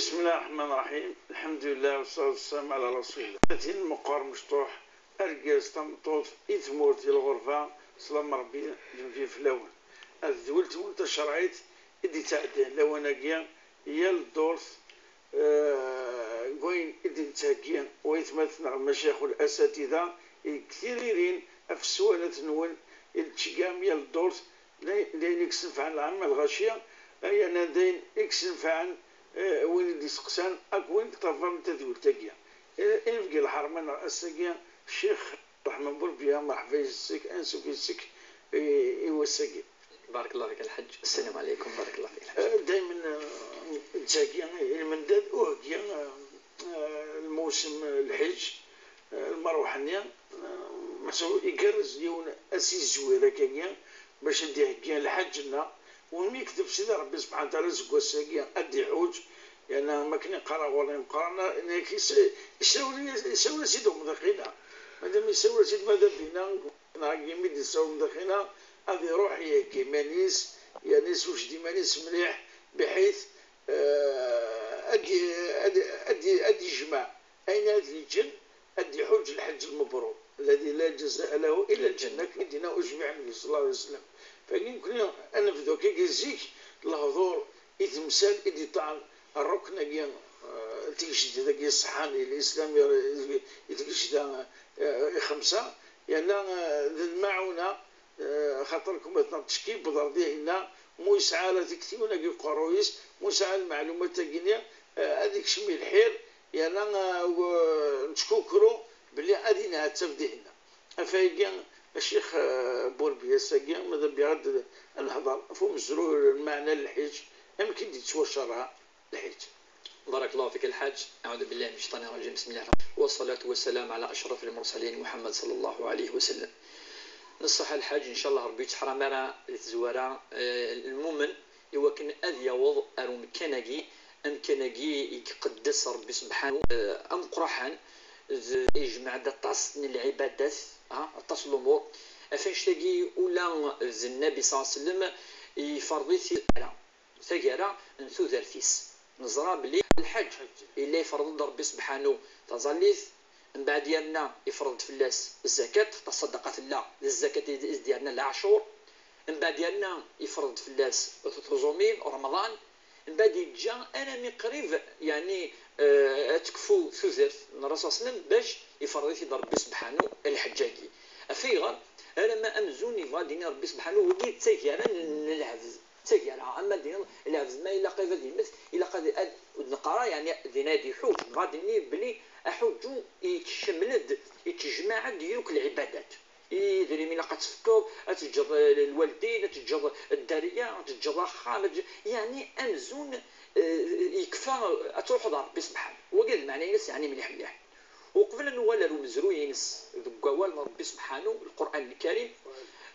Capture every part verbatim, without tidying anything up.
بسم الله الرحمن الرحيم. الحمد لله والصلاة والسلام على رسول الله. Tin meqqar mecṭuḥ, argaz, tameṭṭut, i tmurt, i lɣerba, sslam Ṛebbi d Nnbi fell-awen. Ad d weltwen tacerɛit i d-ittɛeddan lawan-agi, yal ddurt, eh, deg wayen i d-nettheggi waytmaten-nneɣ, lmacayix u lasatida, deg tiririn ɣef sswalat-nwen i d-tceggɛem yal ddurt, d ayen i yessenfɛen lɛamma lɣaci, yerna d ayen i yessenfɛen, eh, win i d-iseqsan akk win yeṭṭafaren tadwilt-agi. Eh, inebgi lḥerma-nneɣ ass-agi, Ccix Ṛeḥman Burbiya, merḥba yes-k, ansuf yes-k i, i wass-agi. بارك الله فيك الحاج. السلام عليكم، بارك الله فيك الحاج. Eh, daymen, eh, nettheggi i lmendad, uheggi, eh, eh, lmewsem, eh, lḥiǧ, eh, lmerweḥ-nni, eh, meḥsub igerrez yiwen asizwir akkagi bac ad d-iheggi lḥaǧ-nneɣ. Win mi yekteb Sidi Ṛebbi subḥana wa taɛala seg wass-agi ad d-iḥuǧ, yerna am akken iqqar ɣur-i Meqqran, nekk is-, isawel-, isawel-as-id umḍiq-ina. Madam isawel-as-id, ma d abina, neɣ imi d-isawel umḍiq-ina, ad iruḥ iheggi iman-is, yerna isewjed iman-is mliḥ, biḥit, eh, ad i-, ad i-, ad i-, ad ijmeɛ ayen ad yeǧǧen, ad d-iḥuǧ lḥeǧ lmebrur, الذي لا جزاء له إلا الجنة, akken i d-yenna ucbiḥ Nnbi صلى الله عليه وسلم. Fagi nekni ad nebdu akkagi zik, lehdur i temsal i d-iṭṭɛen rrukn-agi, eh, tigejdit-agi ṣeḥḥan i lislam, i, i tgejda, eh, ixemsa, yerna, eh, d lmaɛuna, eh, xaṭer kumaten ttcekki, wwḍeɣ dihinna, mu yesɛa ara tiktiwin-agi uqerruy-is, mu yesɛa lmeɛlumat-agi-nni, eh, ad ikcem i lḥir, yerna, eh, w-, nettkukru belli ad inɛetteb dihinna. Afayagi, a Ccix, eh, Burbi, ass-agi, ma d abiɣ ad, ad nehḍer ɣef umezruy n lmeɛna n lḥiǧ, amek i d-yettwacerɛa lḥiǧ. بارك الله فيك الحاج. أعوذ بالله من الشيطان الرجيم. بسم الله الرحمن الرحيم. والصلاة والسلام على أشرف المرسلين محمد صلى الله عليه وسلم. Neṣṣeḥ a lḥaǧ, ncallah Ṛebbi ur yettḥaṛam ara di tezwara, eh, lmumen, i wakken ad yaweḍ ar umkan-agi, amkan-agi i iqeddes Ṛebbi subḥanu, eh, ameqqraḥan, d, yejmeɛ-d aṭas n lɛibadat, ha, aṭas n lumuṛ. Ɣef annect-agi ula d Nnbi ṣalla Llahu ɛalayhi wa sallam iferḍ-it ara. Taggara n tudert-is. Neẓra belli lḥeǧ yella yefreḍ-d Ṛebbi subḥanu taẓallit, mbeɛd yerna yefreḍ-d fell-as zzakat, xaṭer ṣṣadaqa tella d zzakat i d-, i d-yerna leɛcur, mbeɛd yerna yefreḍ-d fell-as tuẓumin, Remḍan, mbeɛd yeǧǧa armi qrib, yeɛni, eh, ad tekfu tudert n Ṛṛasul ṣalla Llahu ɛalayhi wa sallam bac yefreḍ-it-id Ṛebbi subḥanu lḥeǧ-agi. Ɣef ayɣer? Alamma amzun yebɣa ad d-yini Ṛebbi subḥanu, wagi d taggara n, n lɛebd. D taggara, ama d-tiniḍ lɛebd ma ilaq ad yemmet, ilaq ad, ad, ur d-neqqar ara, yeɛni, din ad iḥuǧ, nebɣa ad d-nini belli aḥuǧǧu yettcemmel-d, yettejmaɛ-d yakk lɛibadat. Idrimen ilaq ad tefkeḍ, ad teǧǧeḍ, eh, lwaldin, ad teǧǧeḍ dderya, ad teǧǧeḍ axxam, ad teǧǧeḍ, yeɛni amzun, eh, yekfa ad truḥeḍ ɣer Ṛebbi subḥanu. Wagi d lmeɛna-ines, yeɛni mliḥ mliḥ. Uqbel ad nuɣal ar umezruy-ines deg wawal n Ṛebbi subḥanu, Lqur'an Lkarim,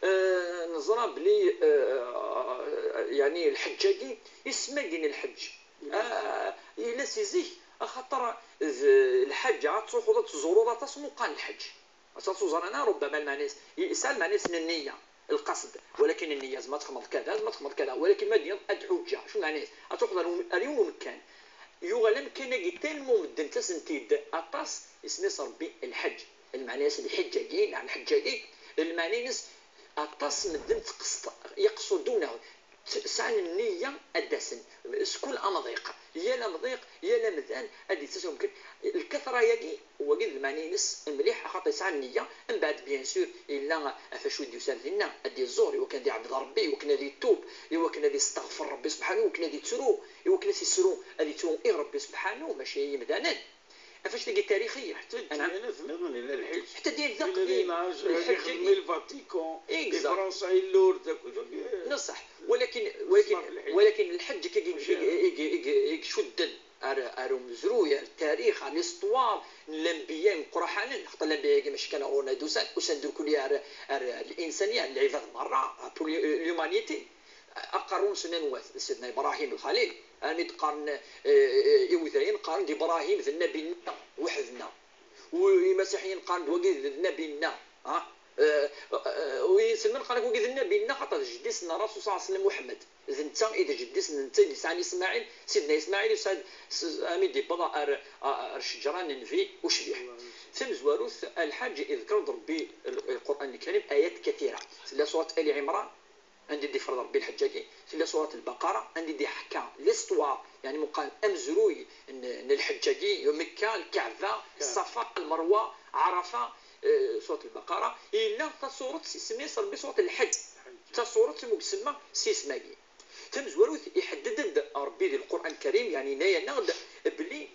eh, neẓra belli, eh, yeɛni lḥeǧǧ-agi, isem-agi n lḥeǧǧ, ah, yella si zik, axaṭer d lḥeǧǧ, ad truḥeḍ ad tzureḍ aṭas n uqan lḥeǧǧ. Ass-a tuẓaran-a, rubbama lmeɛna-is, yesɛa lmeɛna-is n nniya, lqasd. Walakin nniya, zma txedmeḍ kada, zma txedmeḍ kada. Walakin ma d-yenniḍ ad ḥuǧǧeɣ, acu lmeɛna-is? Ad truḥeḍ ar, ar yiwen umekkan. Yuɣal amkan-agi tellement medden ttasen-t-id aṭas, isem-is Ṛebbi lḥeǧǧ. Lmeɛna-is lḥeǧǧ-agi, neɣ lḥeǧǧ-agi, lmeɛna-ines aṭas medden ttqesṭ-, yeqṣudun-aɣ, t-, sɛan nniya ad d-asen. S kul amḍiq, yal amḍiq, yal amdan ad d-yettas umkan. Lkatra-agi, wagi d lmeɛna-ines mliḥ, axaṭer yesɛa nniya. Mbeɛd, bien sûr, yella ɣef acu i d-yusa ar dinna, ad d-iẓur, iwakken ad iɛbed Ṛebbi, iwakken ad itub, iwakken ad isteɣfer Ṛebbi subḥanu, iwakken ad ittru, iwakken ad t-issru, ad ittru i Ṛebbi subḥanu, mačči i yimdanen. Ɣef annect-agi tarixiya. Ḥetta d ddiyanat nniḍen yella lḥiǧ. Ḥetta d ddiyanat d aqdim, lḥeǧ-agi. Lvatikan, i Fransa, i Lourdes, akk. Neṣṣeḥ. Walakin, walakin, walakin lḥeǧ-agi i, i, i, i, i icudden ar, ar umezruy, ar tarix, ar l'histoire n lanbiya imeqqraḥanen, xaṭer lanbiya-agi mačči kan ɣur-neɣ i d-usan, usan-d irkelli ar, ar l'insaniya, ar lɛibad merra, pour l'humanité. Aqerru-nsen anwa-t? D Sidna Ibrahim Lxalil. Armi d-qqaren, eh, eh, iwdayen qqaren-d Ibrahim d nnabi-nneɣ, weḥd-neɣ. U imasiḥiyen qqaren-d wagi d nnabi-nneɣ, ha? Eh, eh, wi isemman qal-ak wagi d nnabi-nneɣ, xaṭer d jeddi-s n Rasul ṣalla Llahu ɛalayhi wa sallam Muḥemmed. D netta i d jeddi-s n netta i d-yesɛan Ismaɛil, Sidna Ismaɛil yesɛa-d s-, ami d-yewweḍ ar, ar, ar ccejra n nnbi ucbiḥ. Tamezwarut, Lḥaǧ, iḍker-d Ṛebbi l-, Lqur'an Lkarim ayat kathira. Tella surat Ali Ɛimran, anda i d-ifreḍ Ṛebbi lḥeǧǧ-agi, tella surat Lbaqara, anda i d-iḥekka l'histoire, yeɛni meqqar amezruy n, n lḥeǧǧ-agi, Mekka, Lkaɛba, Ṣṣafa, Lmerwa, Ɛarafa, eh, surat Lbaqara, yella tasuret isemma-yas Ṛebbi surat Lḥeǧǧ. D tasuret i mu isemma s yisem-agi. Tamezwarut, iḥedded-d Ṛebbi di Lqur'an Lkarim, yeɛni yenna-yaneɣ-d belli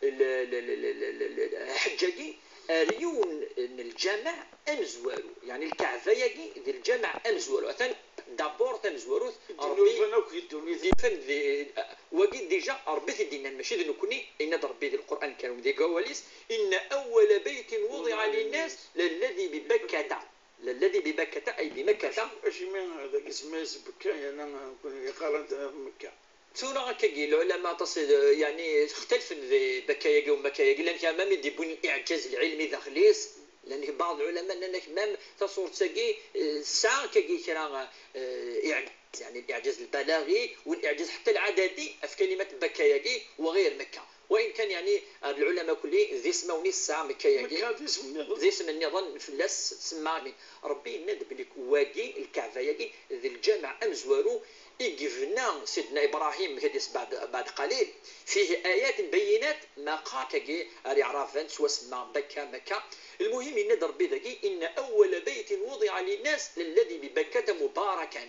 l-, l-, lḥeǧǧ-agi ar yiwen n lǧameɛ amezwaru, yeɛni Lkaɛba-yagi d lǧameɛ amezwaru. Atan d'abord tamezwarut, Ṛebbi yufan akk di ddunit. Yufan di, wagi déjà Ṛebbi t-id-yennan, mačči d nekkni, yenna-d Ṛebbi di Lqur'an Lkarim, di wawal-is, إن أول بيت وضع للناس للذي ببكة. للذي ببكة، أي بمكة. Acimi dagi semma-yas Bekka, yerna nekkni yeqqar-d Mekka? Tura akkagi, lɛulama aṭas, yeɛni, xtalfen di Bekka-yagi u Mekka-yagi, llan kra même i d-iwwin iɛǧaz lɛilmi daxel-is, llan baɛḍ lɛulama nnan-ak même tasuret-agi, eh, tesɛa akkagi kra, eh, iɛǧaz, yeɛni, iɛǧaz lbalaɣi, u iɛǧaz ḥetta lɛadadi, ɣef kalimat Bekka-yagi, wa ɣir Mekka. Wa in kan, yeɛni, ar lɛulama kulli, d ismawen i tesɛa Mekka-yagi. Mekka d isem nniḍen. D isem nniḍen fell-as semma. Ṛebbi yenna-d belli wagi, Lkaɛba-yagi, d lǧameɛ amezwaru i yebna Sidna Ibrahim, كديس بعد، بعد قليل، فيه آيات بينات, ma qqar akkagi ar Iɛraben s wasemma Bekka, Mekka. Lmuhim, yenna-d Ṛebbi dagi, إن أول بيت وضع للناس للذي ببكة مباركا.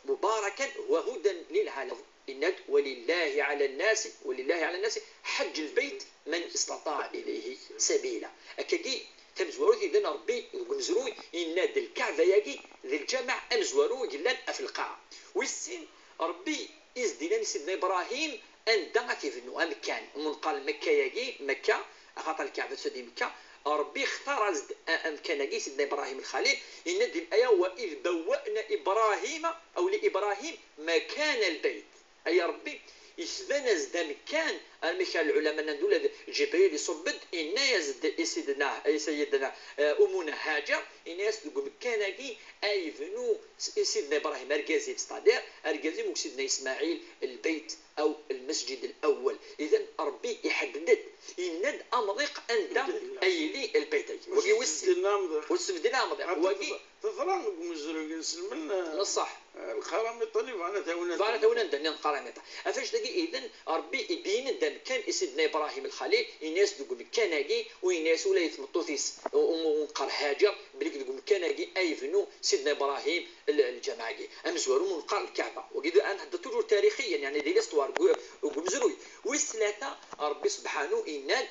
مباركا وهدى للعالمين. Yenna-d, ولله على الناس، ولله على الناس حج البيت من استطاع إليه سبيلا. Akkagi, tamezwarut, iban Ṛebbi deg umezruy, yenna-d Lkaɛba-yagi d lǧameɛ amezwaru i yellan ɣef lqaɛa. Wis sin, Ṛebbi i s-d-yennan i Sidna Ibrahim anda ad t-ibnu, amekkan. Mu neqqar Mekka-yagi, Mekka, axaṭer Lkaɛba tusa di Mekka, Ṛebbi ixtar-as-d a-, amkan-agi i Sidna Ibrahim Lxalil, yenna-d di laya, وإذ بوأنا إبراهيم أو لإبراهيم مكان البيت. Ay Ṛebbi, isban-as-d amekkan, armi kra n lɛulama nnan-d ula d Ǧibril iṣubb-d, yenna-yas-d i Sidna, i Sayyidna, eh, Umuna Haǧer, yenna-yas deg umekkan-agi ay yebnu s-, i Sidna Ibrahim argaz-im, c'est-à-dire argaz-im u Sidna Ismaɛil, lbeyt أو المسجد الأول. Idan, Ṛebbi iḥedded-d, yenna-d amḍiq anda ay yili lbeyt-agi. Wagi wis sin. Ur tesbedden amḍiq. Ur tesbedden amḍiq. Wagi teḍra deg umezruy n iselmen, eh, ṣṣeḥ, eh, lxaramiṭ-nni bɣan ad t-awin anda. Bɣan ad t-awin anda-nni lxaramiṭ. Ɣef wannect-agi, idan, Ṛebbi ibeyyen-d amekkan i Sidna Ibrahim Lxalil, yenna-yas deg umekkan-agi, u yenna-yas ula i tmeṭṭut-is, u, u, u neqqar Haǧer, belli deg umekkan-agi ay yebnu Sidna Ibrahim l-, lǧameɛ-agi amezwaru, mu neqqar Lkaɛba. Wagi d, ad nhedder toujours tarixiyan, yeɛni di l'histoire, deg u-, deg umezruy. Wis tlata, Ṛebbi subḥanu yenna-d,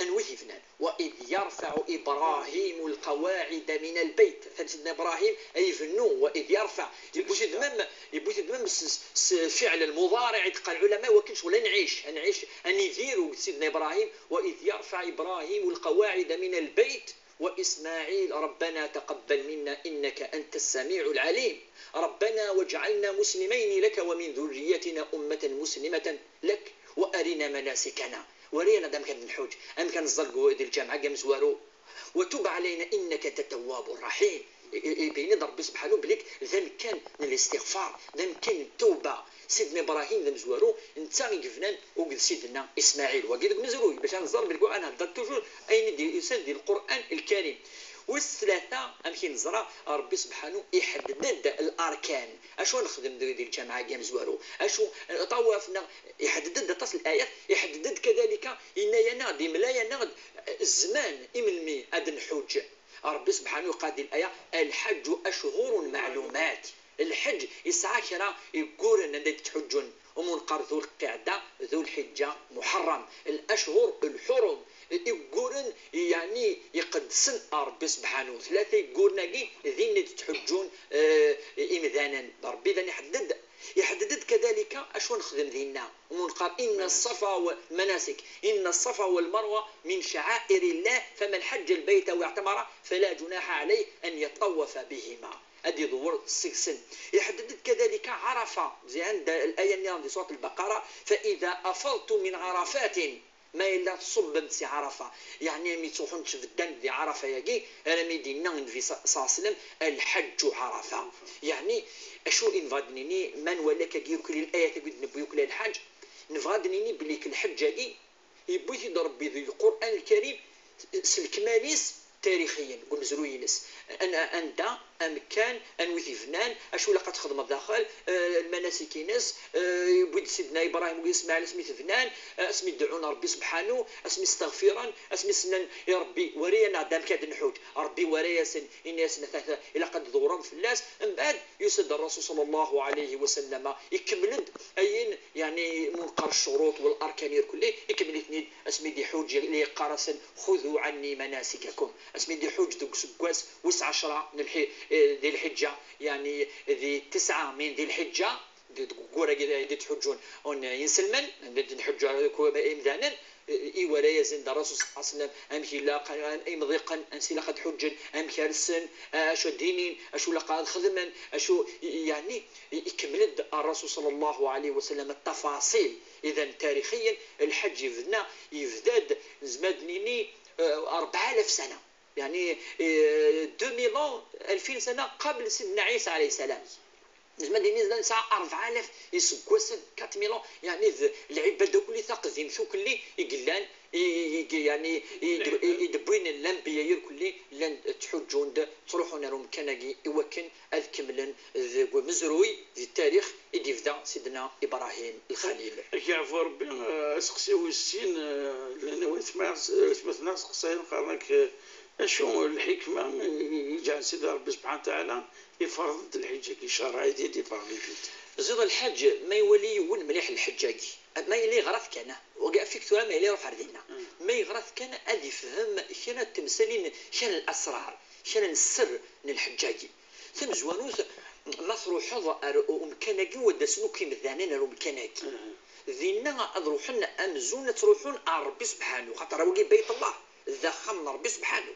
anwi t-ibnan? وإذ يرفع إبراهيم القواعد من البيت. Atan Sidna Ibrahim ay ibennu, وإذ يرفع. Yewwi-t-id même, yewwi-t-id même s, s, s fiɛl lmuḍariɛ i d-qqaren lɛulama, i wakken ccɣel ad nɛic, ad nɛic, ad nidir akked Sidna Ibrahim, وإذ يرفع إبراهيم القواعد من البيت وإسماعيل ربنا تقبل منا إنك أنت السميع العليم. ربنا واجعلنا مسلمين لك ومن ذريتنا أمة مسلمة لك وأرنا مناسكنا. Wari-aneɣ-d amek ad nḥuǧ, amek ad neẓẓal deg, di lǧameɛ-agi amezwaru. وتب علينا إنك أنت التواب الرحيم. I, i, ibeyyen-d Ṛebbi subḥanu belli d amekkan n listiɣfar, d amekkan n tawba. Sidna Ibrahim d amezwaru, netta i yebnan akked Sidna Ismaɛil. Wagi deg umezruy, bac ad nẓer belli ad nhedder toujours ayen i d-yusan di Lqur'an Lkarim. Wis tlata, amek i neẓra, Ṛebbi subḥanu iḥedded-d larkan. Acu ad nexdem di, di lǧameɛ-agi amezwaru? Acu, ṭawaf neɣ, iḥedded-d aṭas n layat, iḥedded-d kadalika, yenna-yaneɣ-d, imla-yaneɣ-d, eh, zzman i melmi ad nḥuǧ. Ṛebbi subḥanu yeqqar di laya, الحج أشهر معلومات. Lḥeǧ yesɛa kra igguren anda i d-ttḥuǧǧun, umu neqqar Dhu Lqiɛda, Dhu Lḥiǧǧa, Muḥerram. الأشهر الحرم, igguren, yeɛni iqedsen a Ṛebbi subḥanu. Tlata igguren-agi, dinna i d-ttḥuǧǧun, eh, imdanen. Ṛebbi d an iḥedded, iḥedded-d kadalika acu nexdem dinna. Umu neqqar, إن الصفا و-، المناسك، إن الصفا والمروة من شعائر الله، فمن حج البيت أو اعتمر فلا جناح عليه أن يطوف بهما. Ad iḍewwer seg-sen. Iḥedded-d kadalika Ɛarafa, ziɛan d laya-nni di surat Lbaqara, فإذا أفضتم من عرفات. Ma yella tṣubbem-d si Ɛarafa, yeɛni mi ttruḥun ttbeddan di Ɛarafa-yagi, armi d-yenna Nnbi ṣ-, ṣalla Llahu ɛalayhi wa sallam: "Lḥeǧǧu Ɛarafa." Yeɛni, acu i nebɣa ad d-nini, ma nwala akkagi yuklal ayat-agi d-newwi yuklal lḥeǧǧ, nebɣa ad d-nini belli lḥeǧǧ-agi, yewwi-t-id Ṛebbi di Lqur'an Lkarim s lekmal-is, tarixiyen, deg umezruy-ines. An-, anda, amekkan, anwi t-ibnan, acu ilaq ad txedmeḍ daxel, eh, lmanasik-ines, eh, yewwi-d Sidna Ibrahim akked Ismaɛil asmi t-bnan, eh, asmi d-dɛun Ṛebbi subḥanu, asmi steɣfiren, asmi s-nnan i Ṛebbi: "Wari-aneɣ-d amek ad nḥuǧ." Ṛebbi wara-yasen, yenna-yasen: "Ata, ata, ilaq ad d-tḍewrem fell-as." Mbeɛd, yusa-d Ṛṛasul ṣalla Llahu ɛalayhi wa sallam, ikemmel-d ayen, yeɛni, mu neqqar ccuruṭ wal arkan irkelli, ikemmel-iten-id asmi d-iḥuǧ, yeqqar-asen: "Xudu ɛanni manasikakum." Asmi d-iḥuǧ deg useggas wis ɛecṛa n lḥi-, eh, di lḥiǧǧa, yeɛni di tesɛa min di lḥiǧǧa, di, deg waggur-agi d-, d-ttḥuǧǧun un-, inselmen, d-, d-, nḥuǧǧu akk imdanen, i wara-yasen d Ṛṛasul ṣalla Llahu ɛalayhi wa sallam, amek ilaq, imḍiqen, ansi ilaq ad ḥuǧǧen, amek rsen, acu ad d-inin, acu ilaq ad xedmen, acu, yeɛni, ikemmel-d Ṛṛasul ṣalla Llahu ɛalayhi wa sallam ttafaṣil. Idan, tarixiyen, lḥeǧǧ yebda, yebda-d, nezmer ad d-nini, eh, ṛebɛalaf sana. Yeɛni, eh, deux mille ans, alfin sana qabel Sidna Ɛisa ɛalayhi ssalam. Nezmer ad d-nini da nesɛa ṛebɛalaf iseggasen, quatre mille ans, yeɛni d lɛibada kulli taqdimt ukelli i yellan, i, i, i, yeɛni, i, i, i d-wwin lanbiya irkelli, llan ttḥuǧǧun-d, ttruḥun ar umkan-agi i wakken ad kemmlen deg umezruy, di tarix i d-yebda Sidna Ibrahim Lxalil. Ak yeɛfu Ṛebbi, eh, aseqsi wis sin, eh, llan watma-, watmaten-a seqsayen, qqaren-ak, eh, acu lḥikma i, i, i yeǧɛel Sidi Ṛebbi subḥanahu wa taɛala iferḍ-d lḥiǧ-agi, icerreɛ-it-id, iferḍ-it-id? Ziḍ lḥaǧ, ma iwali yiwen mliḥ lḥeǧǧ-agi, ma yella yeɣra-t kan, wagi afik tura ma yella iruḥ ar dinna, ma yeɣra-t kan ad ifhem kra n temsalin, kra n lasrar, kra n sser n lḥeǧǧ-agi. Tamezwanut, ma truḥeḍ ar umkan-agi, u ad d-asen akk imdanen ar umkan-agi. Dinna ad ruḥen amzun ad truḥun ar Ṛebbi subḥanu, xaṭer wagi Bayt Allah, d axxam n Ṛebbi subḥanu.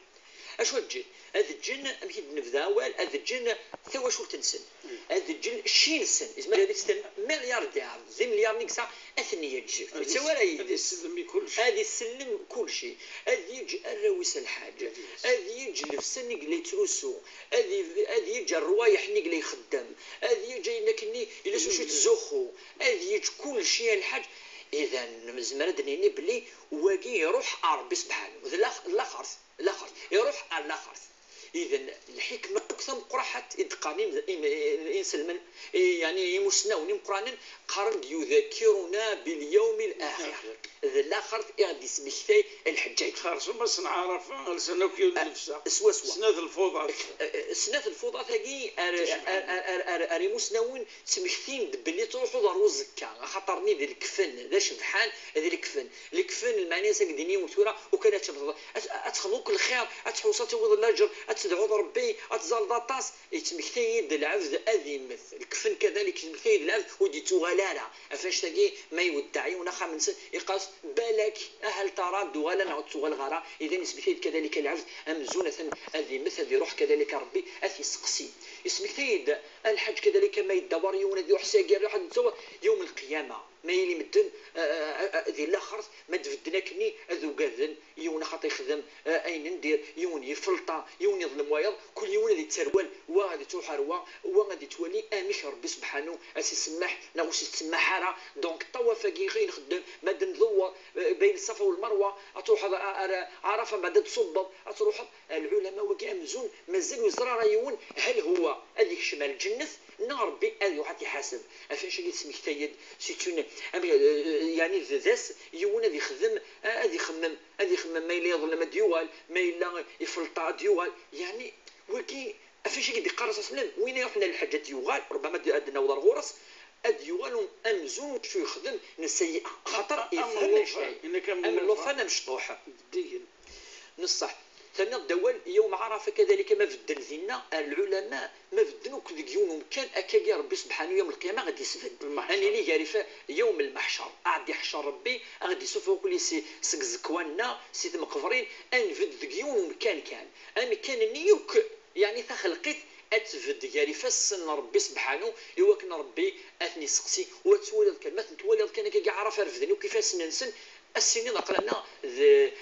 Acu ad ǧǧen? Ad ǧǧen, amek i d-nebda awal, ad ǧǧen tawacult-nsen, ad ǧǧen cci-nsen. Izmer ad iten milliardaires, d imelyar-nni yesɛa, ad ten-yeǧǧ. Ur yettawi ara yid-s. Ad yessedmi kullec. Ad isellem kulci. Ad yeǧǧ arraw-is a lḥaǧ. Ad yeǧǧ llebsa-nni i yella yettlusu. Ad y-, ad yeǧǧ rrwayeḥ-nni i yella ixeddem. Ad yeǧǧ ayen akkenni yella s wacu yettzuxxu. Ad yeǧǧ kulci a lḥaǧ. Idan, nezmer ad d-nini belli wagi iruḥ ar Ṛebbi sebḥanu. D lax-, d laxert. Laxert. Iruḥ ar laxert. Idan, lḥikma akk tameqqraḥat i d-qqaren im-, im-, inselmen, i, yeɛni imusnawen imeqqranen, qqaren-d: "Yudakiruna bil yawmi l-axir." D laxert i ɣ-d-ismektay lḥeǧǧ-agi. Xerṣum ass n Ɛarafa, lsan akk yiwen n llebsa. Swaswa. Snat lfuḍat. Eh, eh, snat lfuḍat-agi ar, ar, ar, ar, ar imusnawen ttmektin-d belli truḥeḍ ar uẓekka, axaṭer-nni d lekfen, d acebḥan, d lekfen. Lekfen, lmeɛna-yas ad k-d-iniɣ tura, ukan ad temmteḍ, ad, ad texdmeḍ akk lxir, ad tḥewṣeḍ ad tawiḍ laǧer, ad tedɛuḍ Ṛebbi, ad tẓalleḍ aṭas. Yettmektay-d lɛebd ad immet. Lekfen kadalik yettmektay-d lɛebd ur d-yettuɣal ara. Ɣef annect-agi, ma iweddeɛ yiwen axxam-nsen, iqqar-as: "Balak, ahal tara ad d-uɣaleɣ neɣ ur d-ttuɣaleɣ ara." Idan, yettmektay-d kadalik lɛebd amzun atan ad immet, ad iruḥ kadalik ar Ṛebbi, ad t-yesteqsi. Yettmektay-d a lḥaǧ kadalik, ma yedda war yiwen ad iruḥ s agi, ad iruḥ ad yettawi yawm lqiyama. Ma yili medden, eh, eh, eh, di laxert, ma d-bedden akkenni, ad ugaden yiwen axaṭer yexdem, eh, ayen n dir, yiwen yefelṭa, yiwen yeḍlem wayeḍ, kul yiwen ad yetterwal, wa ad yettruḥ ar wa, wa ad yettwali amek Ṛebbi sebḥanu ad s-isemmeḥ neɣ ur s-isemmeḥ ara. Donc, ṭṭawaf-agi i nxeddem, ma d-ndewwer, eh, bayen Ṣṣafa u Lmerwa, ad truḥeḍ ar, ar Ɛarafa, mbeɛd ad d-ṣubbeḍ, ad truḥeḍ. Lɛulama-wagi amzun mazal ur yeẓri ara yiwen hal huwa ad yekcem ar lǧennet neɣ Ṛebbi ad iruḥ ad t-iḥaseb. Ɣef wacu i d-tesmektay-d, surtout, amek, eh, yeɛni d, d ass yiwen ad ixdem, ad ixemmem, ad ixemmem ma yella yeḍlem ad d-yuɣal, ma yella ifelṭa ad d-yuɣal. Yeɛni, wagi, ɣef wacu i d-iqqar Ṛṛasul ṣalla Llahu ɛalayhi wa sallam, win iruḥen ar lḥeǧǧ ad d-yuɣal, ṛebbama ad, ad d-naweḍ ar ɣur-s, ad d-yuɣal um-, amzun ccwi yexdem n sseyi'a, axaṭer yefhem annect-agi. Am llufan amecṭuḥ. Deggen. Neṣṣeḥ. Terniḍ-d awal, yawm Ɛarafa kadalik, ma bedden dinna, ar lɛulama, ma bedden akk deg yiwen umkan, akkagi Ṛebbi sebḥanu yawm lqiyama ad d-isbedd. Lmeḥṣer. Ad nili gar ifa-, yawm lmeḥṣer. Ad ɣ-d-iḥcer Ṛebbi, ad ɣ-d-issufeɣ akk si, seg tzekwa-nneɣ, si tmeqbrin, ad nbedd deg yiwen umkan kan. Amkan-nni akk, yeɛni taxelqit, ad tbedd gar ifassen n Ṛebbi sebḥanu, i wakken Ṛebbi ad ten-iseqsi, u ad twaliḍ kan, ma ten-twaliḍ kan akkagi Ɛarafa, refden akk ifassen-nsen, Ass-nni d aqlana d,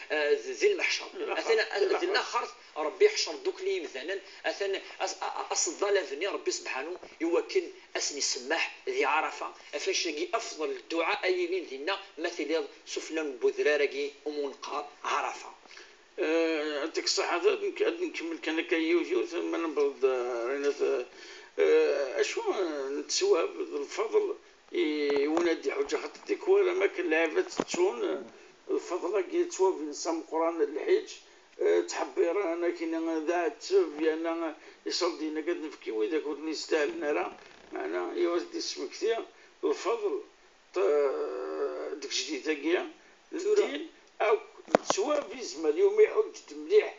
eh, d, di lmeḥcer. Atan d laxert, Rebbi iḥcer ddukkli imdanen, atan as-, a-, a-, aseḍḍal abni Rebbi sebḥanu i wakken ad sen-isemmeḥ di Ɛarafa. Ɣef wannect-agi afḍel dduɛa ay ilin dinna ma tiliḍ sufella n wedrar-agi umi neqqar Ɛarafa. Eh, yɛṭik ṣṣeḥḥa, ad nk-, ad nkemmel kan akka yiwet yiwet, ma newweḍ-d, eh, ɣer inat, eh, acu, eh, n ttwab d lfeḍl i win ad d-iḥuǧǧ, axaṭer tikwal am akken lɛibad ttettun, eh, lfeḍl-agi d ttwab-ines ameqqran n lḥiǧ, eh, ttḥebbiren akken d aɛetteb, yerna iṣaldiyen-agi ad nefk i widak ur ten-yestahlen ara, meɛna, i ad d-ismekti lfeḍl t-, deg tejdit-agi n ddin akk d ttwab. Yezmer yumi iḥuǧǧ-d mliḥ,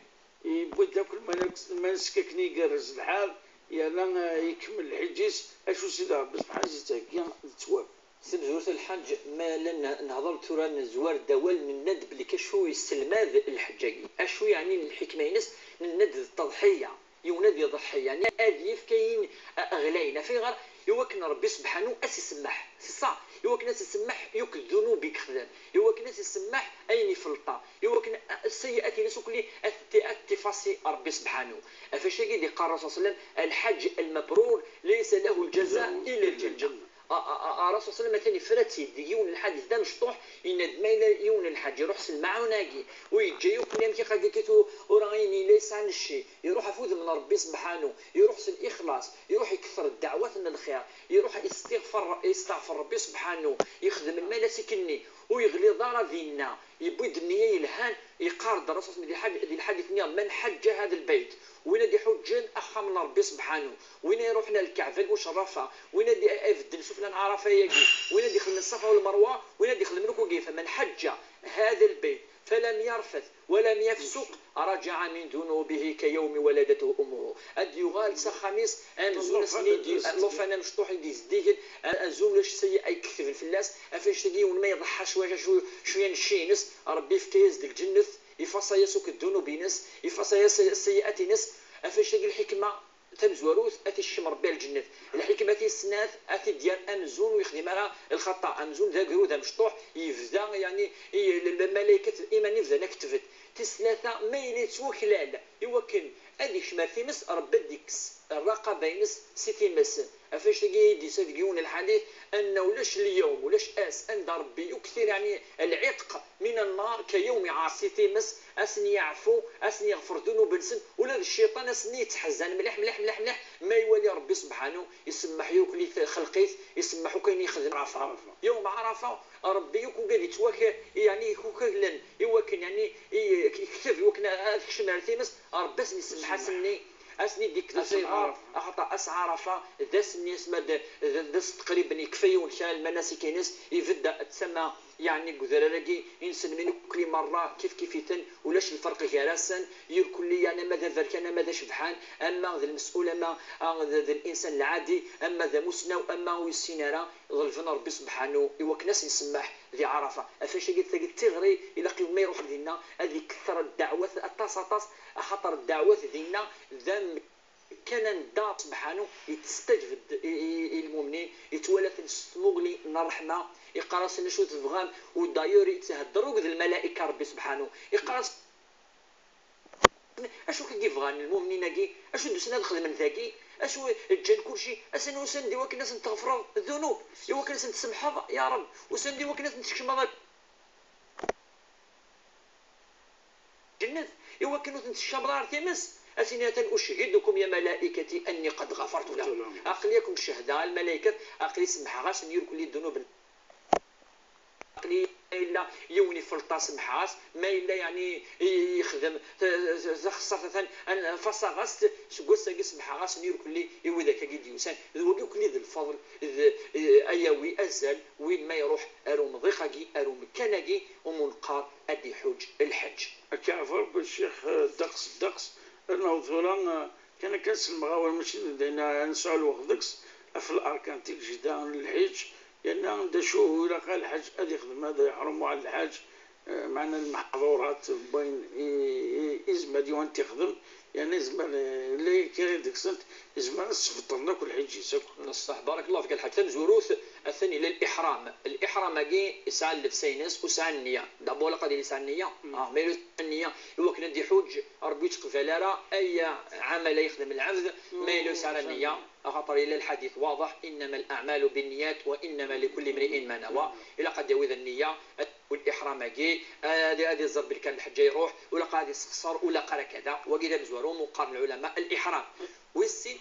yewwi-d akk lmanak-, lmanasek akken igerrez lḥal, yerna, eh, ikemmel lḥiǧ-is, acu Sidi Ṛebbi sebḥanu i s-yettheggi d ttwab. Tamezwarut a lḥaǧ, ma la n-, nehḍer tura nezwar-d awal, nenna-d belli acu yesselmad lḥeǧǧ-agi, acu yeɛni lḥikma-ines, nenna-d d ttaḍḥiya. Yiwen ad iḍḥi, yeɛni ad yefk ayen, a-, ɣlayen. Ɣef ayɣer? I wakken Ṛebbi sebḥanu ad s-isemmeḥ. C'est ça. I wakken ad s-isemmeḥ yakk ddunub i yexdem. I wakken ad s-isemmeḥ ayen ifelṭa. I wakken, a-, sseyyi'at-ines ukli ad t-, ad t-ifasi Ṛebbi sebḥanu. Ɣef wannect-agi i d-iqqar Ṛṛasul ṣalla Llahu ɛalayhi wa sallam: "Al-ḥaǧ al-mabrur laysa lahu jaza illa al-ǧanna." A, a, a, a, Ṛṛasul ṣalla Llahu ɛalayhi wa sallam atan ifra-tt-id deg yiwen n lḥadit d amecṭuḥ, yenna-d: "Ma yella yiwen n lḥaǧ iruḥ s lemɛawna-agi, u yeǧǧa yakk amek i qagikit u-, ur ayen yella yesɛa n cci, iruḥ ɣef udem n Ṛebbi sebḥanu, iruḥ s lixlaṣ, iruḥ ikether ddeɛwat n lxir, iruḥ istiɣfer, isteɣfer Ṛebbi sebḥanu, yexdem lmanasik-nni, ur yeɣliḍ ara dinna, yewwi-d nniya yelhan." Yeqqar-d Ṛṛasul di lḥad-, di lḥadit-nni: "Man ḥaǧǧa hada lbayt", win ad iḥuǧǧen axxam n Ṛebbi sebḥanu, win ad iṛuḥen ar Lkaɛba lmucerrafa, win ad i-, ibedden sufella n Ɛarafa-agi, win ad ixedmen Ṣṣafa u Lmeṛwa, win ad ixedmen akk wagi, "faman ḥaǧǧa hada lbayt falam yarfat walam yafsuq rajaɛa min dunubihi kayawmi waladatuhu ummuhu." Ad d-yuɣal s axxam-is amzun ass-nni i d-, llufan amecṭuḥ i d-izeddigen, a-, azun ulac sseyyi'a ay iketben fell-as. Ɣef wannect-agi, yiwen ma iḍeḥḥa cwiya, cwi-, cwiya n cci-ines, Ṛebbi yefka-yas-d lǧennet, ifaṣṣa-yas akk ddunub-ines, ifaṣṣa-yas sseyyi'at-ines. Ɣef wannect-agi lḥikma tamezwarut, ad t-isekcem Ṛebbi ar lǧennet. Lḥikma tis snat, ad t-id-yerr amzun ur yexdim ara lxaṭa, amzun d agrud amecṭuḥ, yebda, yeɛni, i, l-, lmalaykat iman-nni bdan aketben. Tis tlata, ma yella yettwaklal i wakken ad ikcem ar times, Ṛebbi ad d-ikkes rraqaba-ines si times. Ɣef wannect-agi i d-yusa deg yiwen n lḥadit, anna ulac lyawm, ulac ass, anda Ṛebbi yuktir, yeɛni, lɛitq min annar kayawmi ɛaṣi times, ad sen-yeɛfu, ad sen-yeɣfer ddunub-nsen, ula d cciṭan ass-nni yettḥezzan mliḥ, mliḥ, mliḥ, mliḥ, ma iwali Ṛebbi sebḥanu, isemmeḥ yakk i lxelq-is, isemmeḥ akk ayen yexdem Ɛarafa. Yawm Ɛarafa, Ṛebbi yakk ugad yettwak-, yeɛni, ikukaglen i wakken, yeɛni, i, yekteb i wakken ad kecmen ar times, Ṛebbi ad sen-isemmeḥ ass-nni, ad sen-id-ikkes. Ass n Ɛarafa. Axaṭer ass Ɛarafa d ass-nni, asma d, d, d ass teqriben yekfa yiwen kra lmanasik-ines, ibedd d tama, yeɛni, deg udrar-agi, inselmen akk merra kif kif-iten, ulac lferq gar-asen, irkelli, yeɛni, ama d aberkan, ama d acebḥan, ama d lmes'ul, ama, a, d, d linsan lɛadi, ama d amusnaw, ama ur yessin ara, ḍelben Ṛebbi sebḥanu i wakken ad sen-isemmeḥ di Ɛarafa. Ɣef wannect-agi d tagi d tiɣri, ilaq i win ma iruḥ dinna ad ikether ddeɛwat aṭas, aṭas, axaṭer ddeɛwat dinna d am-, kan anda sebḥanu yettestaǧeb-d i, i, i lmumnin, yettwala-ten s tmuɣli n ṛṛeḥma, iqqar-asen acu tebɣam, u d'ailleurs yetthedder akked lmalayka Ṛebbi sebḥanu, iqqar-asen acu kan i bɣan lmumnin-agi, acu d-usan ad xedmen dagi, acu ǧǧan kulci, asan usan-d i wakken ad sen-tɣefreḍ ddunub, i wakken ad sen-tsemḥeḍ, ya Ṛeb, usan-d i wakken ad sen-tkecmeḍ lǧennet, i wakken ur ten-tsekcameḍ ara ar times, ad tini atan: "Uchidukum ya malaikati anni qad ghafartu lahum." Aql-i ad ken-cehdeɣ a lmalaykat, aql-i semmḥeɣ-asen irkelli ddunub-nsen. Aql-i ma yella yiwen ifelṭ-as, semmḥeɣ-as, ma yella yeɛni i-, yexdem t-, t-, taxeṣṣaṛt, atan an-, faṣaɣ-as-tt, seg wass-agi semmḥeɣ-asen irkelli i widak-agi d-yusan. D wagi irkelli d lfeḍl, d, eh, ayawi azal win ma iruḥ ar umḍiq-agi, ar umekkan-agi, umi neqqar ad iḥuǧ lḥeǧǧ. Akka ɣef Ṛebbi, Ccix, eh, ddeqs, ddeqs, ad naweḍ tura, eh, kan akka ad selmeɣ awal, mačči d ayen ad nesɛu lweqt deg-s, ɣef larkan, tigejda n lḥiǧ, yerna d acu ilaq lḥaǧ ad ixdem, ad iḥrum uɛad lḥaǧ, eh, meɛna lmeḥḍurat n wayen i, i, izmer yiwen ad t-ixdem, yerna izmer, eh, la kra deg-sent, izmer ad sbeṭlen akk lḥiǧ-is akk. Ṣṣeḥ, barakallahu fik a lḥaǧ. Tamezwarut, atan yella liḥram. Liḥram Ḥram-agi yesɛa llebsa-ines u yesɛa nniya. D'abord ilaq ad yili yesɛa nniya. Ah, ma yella yesɛa nniya i wakken ad iḥuǧ, Ṛebbi ur yettqbal ara aya ɛamal ay yexdem lɛebd ma yella ur yesɛi ara nniya. Axaṭer yella lḥadit waḍeḥ: إنما الأعمال بالنيات وإنما لكل امرئ ما نوى. Ilaq ad yawi d nniya, ad yawi liḥram-agi, ad, ad iẓer belli kan lḥeǧǧ a iruḥ, ur ilaq ad isexṣer, ur ilaq ara kada. Wagi d amezwaru umi qqaren lɛulama liḥram. Wis sin,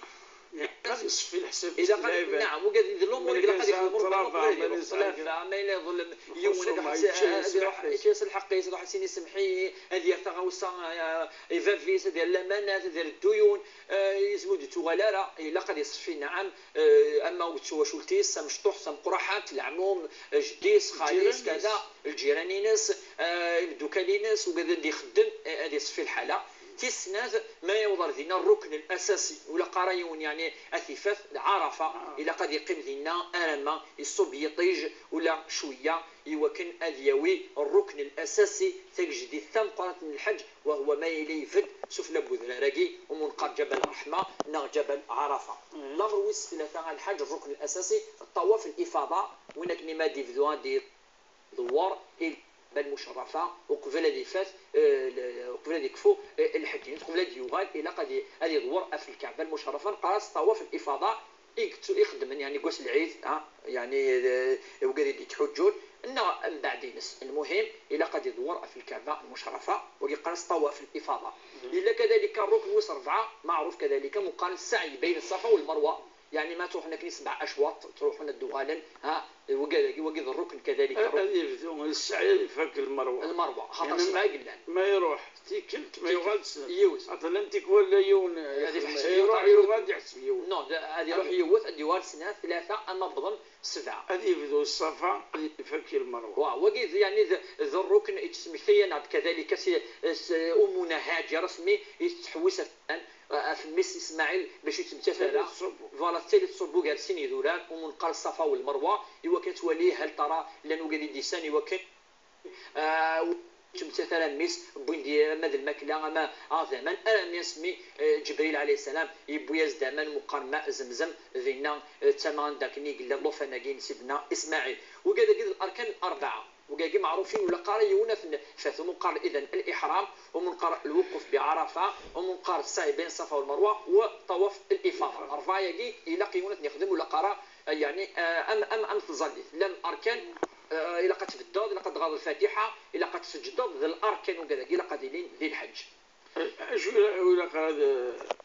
ad iṣeffi leḥsab. Ilaq ad, naɛam, wagi d lumuṛ i ilaq ad ixdem Ṛebbi uqbel ad iruḥ. Ṭṭlaba, ma yella iḍlem yiwen, ad iruḥ, ad iruḥ, yečča-yas lḥeqq-is, ad iruḥ ad s-yini: "Semmeḥ-iyi", ad yerr taɣawsa, eh, i bab-is, ad yerr lamanat, ad yerr dduyun, eh, yezmer ur d-yettuɣal ara. Ilaq ad iṣeffi, naɛam, eh, ama deg twacult-is, tamecṭuḥt, tameqqraḥant, leɛmum, eh, jeddi-s, xali-s, kada, lǧiran-ines, eh, imeddukal-ines, wigad ad ixeddem, eh, ad iṣeffi lḥala. Tis snat, ma yaweḍ ar dinna rrukn l-asasi, ur ilaq ara yiwen, yeɛni, ad t-ifat, d Ɛarafa. Ilaq ad iqqim dinna alamma iṣubb yiṭij ula cwiya, i wakken ad yawi rrukn l-asasi, tagejdit tameqqrant n lḥeǧ, وهو ma yella ibedd sufella n wedrar-agi umi neqqar Ǧabal Ṛṛeḥma neɣ Ǧabal Ɛarafa. Lamer wis tlata a lḥaǧ, rrukn l-asasi, ṭṭawaf l-ifaḍa, win akken ma d-ibdu ad d-idewwer i Lkaba lmucerrafa uqbel ad ifat, eh, l-, uqbel ad ikfu, eh, lḥeǧǧ-ines, uqbel ad yuɣal, ilaq ad i-, ad idewwer ɣef Lkaba lmucerrafa, neqqar-as ṭṭawaf l-ifaḍa, i yettu-, ixeddmen, yeɛni, deg wass n lɛid, ha, yeɛni, eh, wigad i d-yettḥuǧǧun, neɣ mbeɛd-ines. Lmuhim, ilaq ad idewwer ɣef Lkaba lmucerrafa, wagi qqaren-as ṭṭawaf l-ifaḍa. Yella kadalika rrukn wis ṛebɛa, maɛruf kadalika, umi qqaren ssaɛy bayna Ṣṣafa u Lmerwa, yeɛni ma ttruḥun akken i sebɛa acwaṭ, ttruḥun ad d-uɣalen, ha, wigad-agi, wagi d rrukn kadalika. Ad, ad yebdu ssaɛy ad ifak Lmerwa. Lmerwa, xaṭer sebɛa i yellan. Ma iruḥ tikkelt, ma yuɣal s-, yiwet. Xaṭer llan tikwal la yiwen, ad iruḥ, yuɣal ad iḥseb yiwet. Non, d-, ad iruḥ yiwet, ad yuɣal snat, tlata, ama wwḍen sebɛa. Ad yebdu Ṣṣafa, ad ifak Lmerwa. Wa, wagi d, yeɛni d, d rrukn i d-tesmekta-yaneɣ-d kadalika si, s Umuna Haǧer, asmi i tettḥewwis ɣef, ɣef mmi-s Ismaɛil bac ur yettmettat ara. Tettali tettṣubbu. Voilà, tettali tettṣubbu gar sin idurar, umi neqqar Ṣṣafa u Lmerwa, i wakken ad twali hal tara llan wigad i d-isan, i wakken Ah, ur yettmettat ara mmi-s, wwin-d ama d lmakla, ama, ah, d aman, armi asmi, eh, Ǧebril ɛalayhi ssalam yewwi-yas-d aman meqqar ma Zemzem, dinna, eh, d tama anda akken i yella llufan-agi n Sidna Ismaɛil. Wigad-agi d larkan rebɛa. Wigad-agi meɛrufin, ur ilaq ara yiwen ad ten-ifat. Umi neqqar idan liḥram, umi neqqar lwuquf bi Ɛarafa, umi neqqar ssaɛy bayna Ṣṣafa u Lmerwa, u ṭṭawaf lifaḍa. Rebɛa-agi ilaq yiwen ad ten-ixdem, ur ilaq ara, eh, yeɛni, eh, am, am, am tẓallit. Llan larkan, Eh, ilaq ad tbeddeḍ, ilaq ad tɣaḍeḍ Lfatiḥa, ilaq ad tseǧǧdeḍ, d larkan wigad-agi ilaq ad ilin di lḥeǧǧ. Acu ilaq, ilaq ad...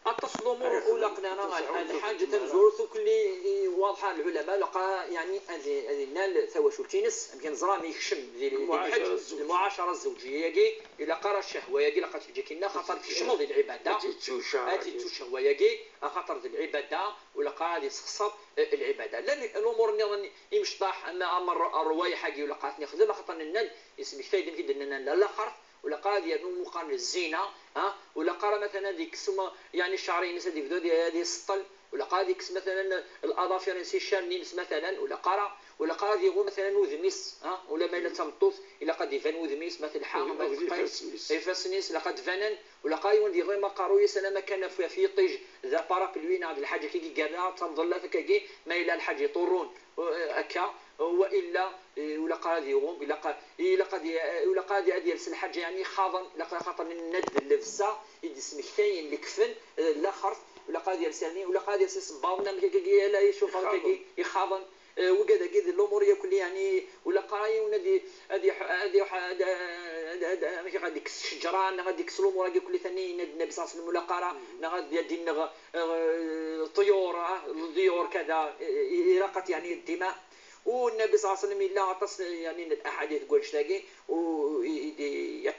Aṭas n lumuṛ ur ilaqen ara lḥaǧ tamezwarut, akk-nni i waḍḥa lɛulama, ilaq, yeɛni, ad, ad inal tawacult-ines, amek neẓra mi yekcem di, di lḥeǧǧ, lmuɛacara zzewǧiya-agi, ilaq ara ccehwa-agi, ilaq ad teǧǧ akinna, xaṭer tkecmeḍ di lɛibada. Ad tt-ittu ccehwa-agi. Ad tt-ittu ccehwa-agi, axaṭer d lɛibada, ur ilaq ara ad isexṣer, eh, lɛibada. Llan lumuṛ nniḍen imecṭaḥ, ama, ama ṛ-, ṛṛwayeḥ-agi ur ilaq ara ad ten-ixdem, axaṭer nenna-d, yesmektay-d amek i d-nnan la laxert, ur ilaq ara ad yernu umi qqaren zzina, ha, ur ilaq ara, matalan, ad yekkes uma, yeɛni, ccɛer-ines, ad yebdu ad, ad iseṭṭel, ur ilaq ara ad yekkes, matalan, laḍafir-ines, iccernen-ines, matalan, ur ilaq ara, ur ilaq ara ad iɣum, matalan, udem-is, ha, ula ma yella d tameṭṭut, ilaq ad d-iban wudem-is, ma telḥa, ma teqqim, ifassen-is ilaq ad d-banen, ur ilaq ara yiwen ad iɣum aqerruy-is alamma kan ɣef, ɣef yiṭij, d aparapluie neɣ d lḥaǧa akka i yerra d tamḍellat akkagi, ma yella lḥaǧ iṭurrun, eh, akka, wa illa, eh, ur ilaq ara ad iɣum, ilaq, ilaq ad i-, ur ilaq ara ad, ad yels lḥaǧa, yeɛni, ixaḍen, ilaq axaṭer nenna-d d llebsa i d-ismektayen lekfen, eh, laxert, ur ilaq ara ad yels, yeɛni, ur ilaq ara ad yels isebbaḍen amek akkagi, ala icufar akkagi, ixaḍen. Eh, wigad-agi d lumuṛ yakk-nni, yeɛni, ur ilaq ara yiwen ad i-, ad iḥ-, ad iḥ-, ad, ad, ad, amek ad ikkes ccejra, neɣ ad ikkes lumuṛ-agi kulli tani, yenna-d Nnabi ṣalla Llahu ɛalayhi wa sallam, ur ilaq ara, neɣ ad, ad inneɣ, eh, ṭṭyur, ah, leḍyur, kada, eh, eh, ilaq ad, yeɛni, ddima. U Nnabi ṣalla Llahu ɛalayhi wa sallam yella aṭas, yeɛni, n laḥadit deg wannect-agi, u i, i, i,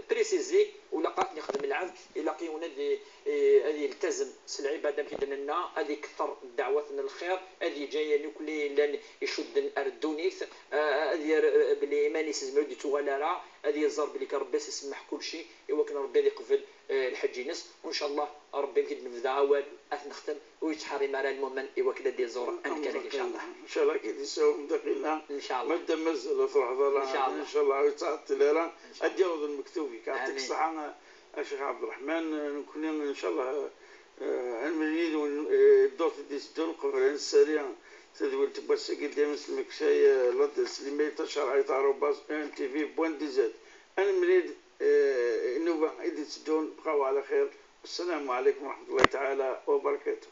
préciser, ur ilaq ad t-nexdem lɛebd, ilaq yiwen ad i-, i-, ad yeltazem s lɛibada, amek i d-nenna, ad ikter ddeɛwat n lxir, ad yeǧǧ ayen akk llan icudden ar ddunit, a-, ad yerr belli iman-is izmer ur d-ittuɣal ara, ad yeẓẓar belli kan Ṛebbi ad s-isemmeḥ kulci, i wakken Ṛebbi ad iqbel, eh, lḥeǧǧ-ines. U ncallah Ṛebbi, amek i d-nebda awal, ad t-nextem, ur yettḥerrim ara lmumen i wakken ad d-iẓur amkan-agi, ncallah. Ncallah, ad k-id-isawem daqila. Ncallah. Madam mazal ur truḥeḍ ara, ncallah, ur yettɛeṭṭil ara. Ncallah. Ad d-yaweḍ lmektub-ik. Yeɛṭik ṣṣeḥḥa a Ccix Ɛebderreḥman. Nekkni, ncallah, eh, ad nemlil yid-wen, eh, ddurt i d-iteddun qbel ad nessali Tadwilt n wass-agi d-yemmes lemksay, eh, ladres n l'email tacerɛit arobase E N T V point D Z. Ad nemlil, eh, i nnuba i d-itteddun, bqaw ɛla xir. Assalamu ɛalaykum wa raḥmatullahi taɛala wa barakatuh.